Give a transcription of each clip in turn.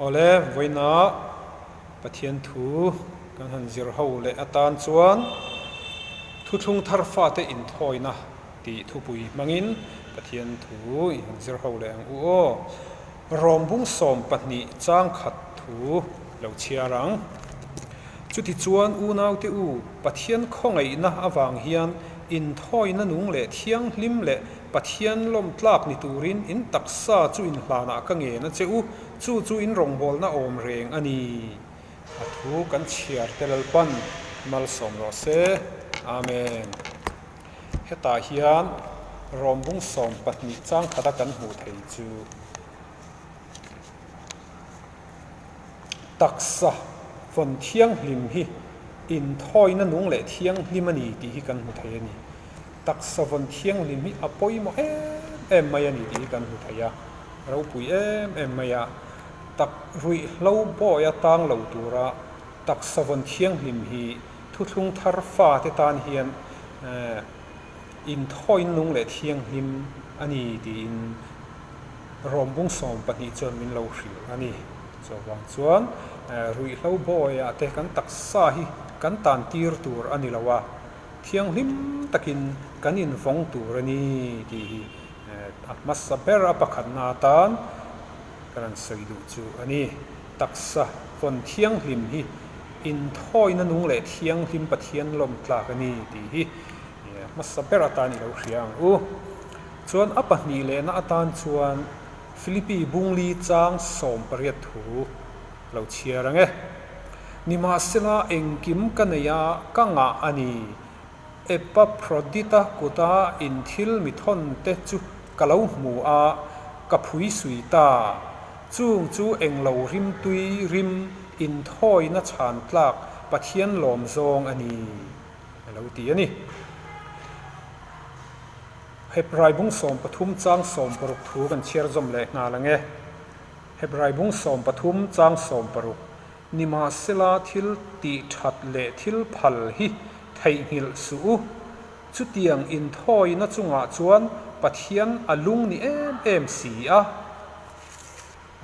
Awle, vawiina Pathian thu kan han zir ho leh atan chuan Thuthlung thar fate inthawina tih thupui hmangin Pathian thu i han zir ho leh ang u aw. Rawmbung 12 chang khat thu lo chhiar ang. Chutichuan unaute u, Pathian khawngaihna avang hian inthawina nung leh thianghlim leh Pathian lawm tlak ni turin in taksa chu inhlanah ka ngen a che u, chu chu in rawngbawlna awm reng a ni. A thu kan chhiar te Lalpan malsawm rawh se. Amen. Hetah hian rawmbung 12 chang khata kan hmuh thei chu taksa vawn thianghlim hi inthawina nung leh thianghlim a ni tih hi kan hmu thei a ni. Taksa vawn thianghlim hi a pawimawh em em mai a ni tih hi kan hmu thei a, ropui em em mai a. Tak ruihhlo bawi a tang lo tura taksa vawn thianghlim hi thuthlung thar fate tan hian inthawin nung leh thianghlim a ni tiin Rawmbung 12 chuan min lo hrilh a ni. Chuvang chuan ruihhlo bawiah te kan taksa hi kan tan tir tur a ni lo a, thianghlim takin kan invawng tur a ni tih hi a hmasa ber a pakhatna atan ka rawn sawi duh chu a ni. Taksa vawn thianghlim hi inthawina nung leh thianghlim Pathian lawm tlak a ni tih hi hmasa ber atan i lo hria ang u. Chuan a pahnih lehna atan chuan Philippi Bungli chang 18 thu lo chhiar ang e. Nimahsela engkim ka nei a, ka ngah a ni. Epaprodita kuta in thil mi thawn te chu ka lo hmu a, ka phui sui ta. Chung chu englo rimtui rim inthawina chhan tlak Pathian lawm zawng a ni, a lo ti a ni. Hebrai bung 13 chang 16 thu kan chhiar zawm leh nghal ang e. Hebrai bung 13 chang 16, Nimahsela thil tih that leh thil phal hi theihnghilh suh u. Chutiang inthawina chungah chuan Pathian a lung ni em em si a.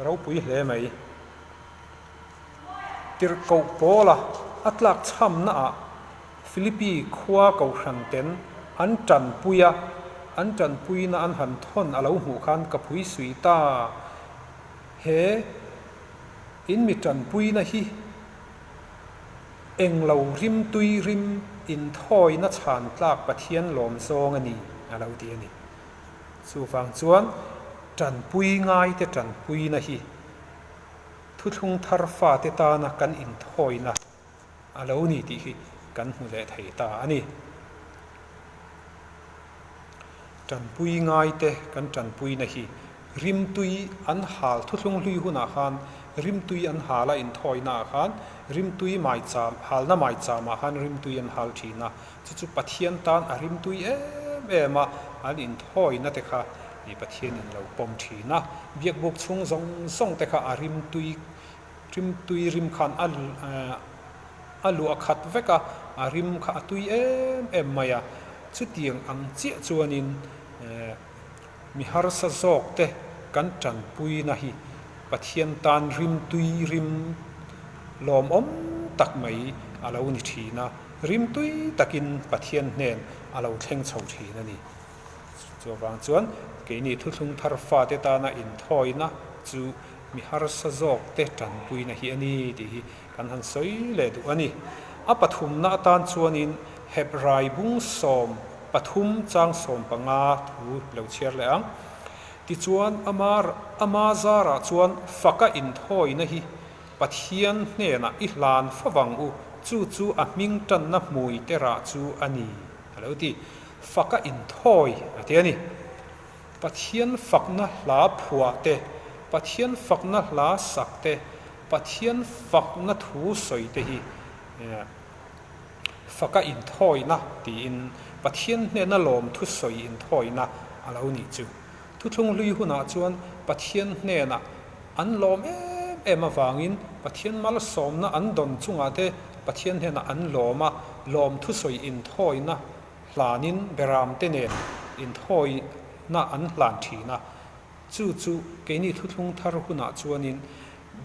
Ropui hle mai. Tirhkoh pawla a tlak chhamnaah Philippi khua kohhran ten an tanpui a, an tanpuina an han thawn a lo hmuh khan ka phui sui ta. He in mi tanpuina hi englo rimtui rim inthawina chhan tlak Pathian lawm zawng a ni a lo ti a ni. Chuvang chuan tanpui ngaite tanpuina hi thuthlung thar fate tana kan inthawina a lo ni tih hi kan hmu leh thei ta a ni. Tanpui ngaite kan tanpuina hi rimtui an hal thuthlung hlui hunah khan rimtui an hal a inthawina ah khan rimtui maicham halna maicham ah khan rimtui an hal thin a, chu chu Pathian tan a rimtui em em a, an inthawina te kha Pathian in lo pawm thin a, biakbuk chhung zawng zawng te kha a rimtui Rimtui rim khan a a luah khat vek a, a rim kha a tui em em mai a. Chutiang ang chiah chuanin mi harsa zawk te kan tanpuina hi Pathian tan rimtui rim lawmawm tak mai a lo ni thin a, rimtui takin Pathian hnen a lo thleng chho thin a ni. Chuvang chuan keini thuthlung thar fate tana inthawina chu mi harsa zawk te tanpuina hi a ni tih hi kan han sawi leh duh a ni. A pathumna atan chuanin Hebrai bung 13 chang 15 thu lo chhiar leh ang. Tichuan ama ama zarah chuan faka inthawina hi Pathian hnenah i hlan favang u, chu chu a hming tanna hmui te rah chu a ni a lo ti. Faka inthawi a ti a ni. Pathian fakna hla phuah te, Pathian fakna hla sak te, Pathian fakna thu sawi te hi faka inthawina tiin Pathian hnena lawm thu sawi inthawina a lo nih chu. Thuthlung hlui hunah chuan Pathian hnenah an lawm em em avangin Pathian malsawmna an dawn chungah te Pathian hnenah an lawm a, lawm thu sawi inthawina hlanin beramte nen inthawina an hlan thin a, chu chu keini thuthlung thar hunah chuanin.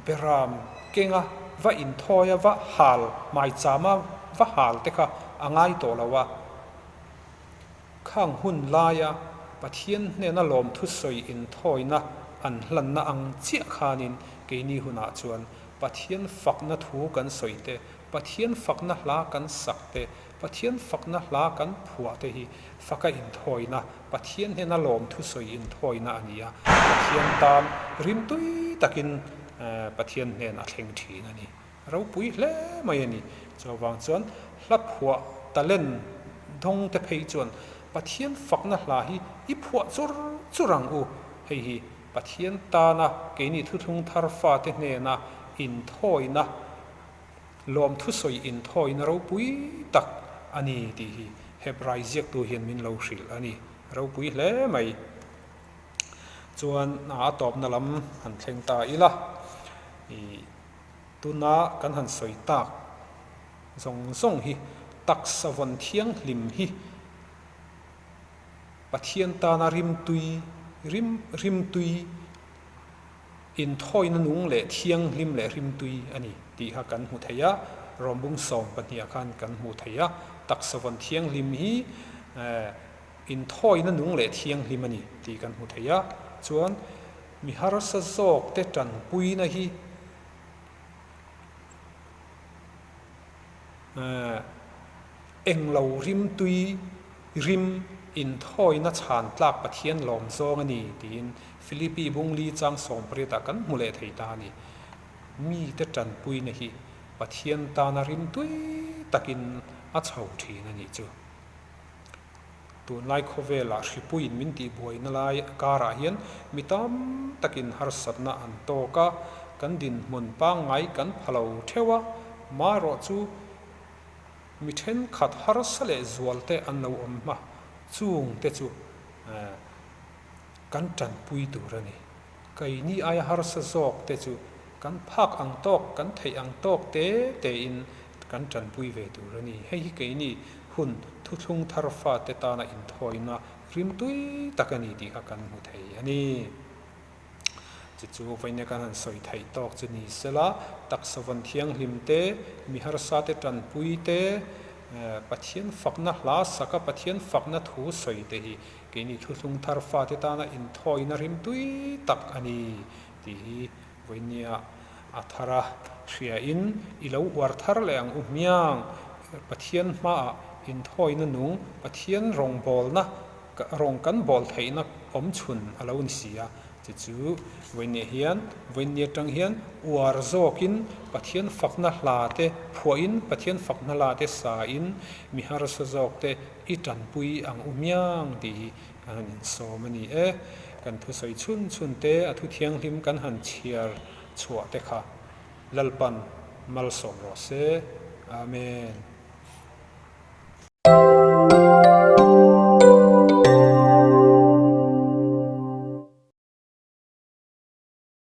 Beram kenga va inthawi a, va hal maichama va hal te kha a ngai tawh lo a. Khang hun laia Pathian hnena lawmthusawi inthawina an hlanna ang chiah khanin keini hunah chuan Pathian fakna thu kan sawi te, Pathian fakna hla kan sak te, Pathian fakna hla kan phuah te hi faka inthawina, Pathian hnena lawmthusawi inthawina a ni a, Pathian tan rimtui takin Pathian hnen a thleng thin a ni. Ropui hle mai a ni. Chuvang chuan hla phuah talent dawng te phei chuan Pathian fakna hla hi i phuah chur chur ang u. Hei hi Pathian tana keini thuthlung thar fate hnena inthawina, lawmthusawi inthawina ropui tak a ni tih hi Hebrai ziaktu hian min lo hrilh a ni. Ropui hle mai. Chuan a tawpna lam han thleng ta ila. Ih. Tuna kan han sawi tak zawng zawng hi taksa vawn thianghlim hi Pathian tana rimtui, rim, rimtui, inthawina nung leh thianghlim leh rimtui a ni tih kha kan hmu thei a, Rawmbung 12 ah khan kan hmu thei a, taksa vawn thianghlim hi inthawina nung leh thianghlim a ni tih kan hmu thei a, chuan Mi harsa zawk te tanpuina hi englo rimtui rim inthawina chhan tlak Pathian lawm zawng a ni tiin Philippi Bungli chang 18 ah kan hmu leh thei ta a ni. Mite tanpuina hi Pathian tana rimtui takin a chho thin a nih chu. Tunlai khawvelah hripuiin min tihbuaina lai karah hian mi tam takin harsatna an tawk a, kan dinhmun pangngai kan pha lo theuh a, marawh chu mi thenkhat harsa leh zual te an lo awm hma chung te chu kan tanpui tur a ni. Keini aia harsa zawk te chu kan phak ang tawk, kan theih ang tawk te tein kan tanpui ve tur a ni. Hei hi keini hun thuthlung thar fate tana inthawina rimtui tak a ni tih kha kan hmu thei a ni. Chu chu vawiin kan han sawi theih tawk chu ni sela, taksa vawn thianghlim te, mi harsa te tanpui te, Pathian fakna hla saka Pathian fakna thu sawi te hi Keini thuthlung thar fate tana inthawina rimtui tak a ni tih hi vawinia a thar a hriain i lo uar thar leh ang u hmiang. Pathian hmaah inthawina nung, Pathian rawngbawlna, rawng kan bawl theihna awm chhun a lo ni si a. Chu chu vawinia hian, vawinia atang hian uar zawkin Pathian fakna hla te phuahin, Pathian fakna hla te sain mi harsa zawk te I tanpui ang u miang tih hi kan han insawm a ni e. Kan thusawi chhun chhun te, a thu thianghlim kan han chhiar chhuah te kha Lalpan malsawm rawh se. Amen.